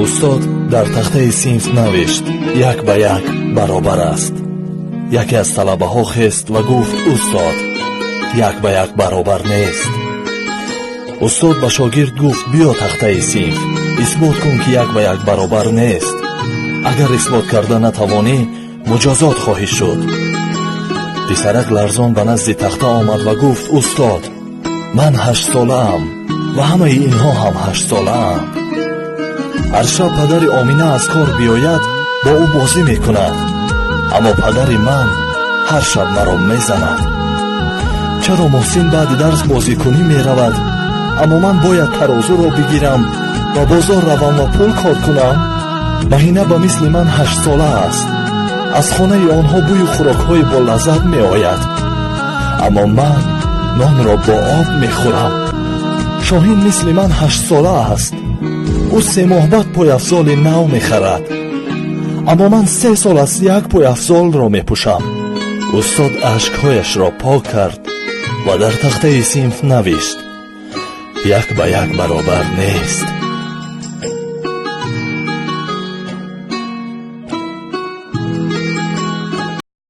Устод дар тахтаи синф навишт: як ба як баробар аст. Яке аз талабаҳо хест ва гуфт: «Устод, як ба як баробар нест». Устод ба шогирд гуфт: «Биё тахтаи синф, исбот кун, ки як ба як баробар нест. Агар исбот карда натавонӣ, муҷозот хоҳӣ шуд». Писарак ларзон ба назди тахта омад ва гуфт: «Устод, ман 8-солаам ва ҳамаи инҳо ҳам 8-солаанд. Ҳар шаб падари Омина аз кор биёяд, бо ӯ бозӣ мекунад, аммо падари ман ҳар шаб маро мезанад. Чаро Муҳсин баъди дарс бозикунӣ меравад, аммо ман бояд тарозуро бигирам ва бозор равам ва пул кор кунам? Маҳина ба мисли ман 8-сола аст. Аз хонаи онҳо бӯи хӯрокҳои болаззат меояд, аммо ман нонро бо об мехӯрам. Шоҳин мисли ман 8-сола аст. Ӯ 3 моҳ баъд пойафзоли нав мехарад, аммо ман 3 сол аст як пойафзолро мепӯшам». Устод ашкҳояшро пок кард ва дар тахтаи синф навишт: як ба як баробар нест.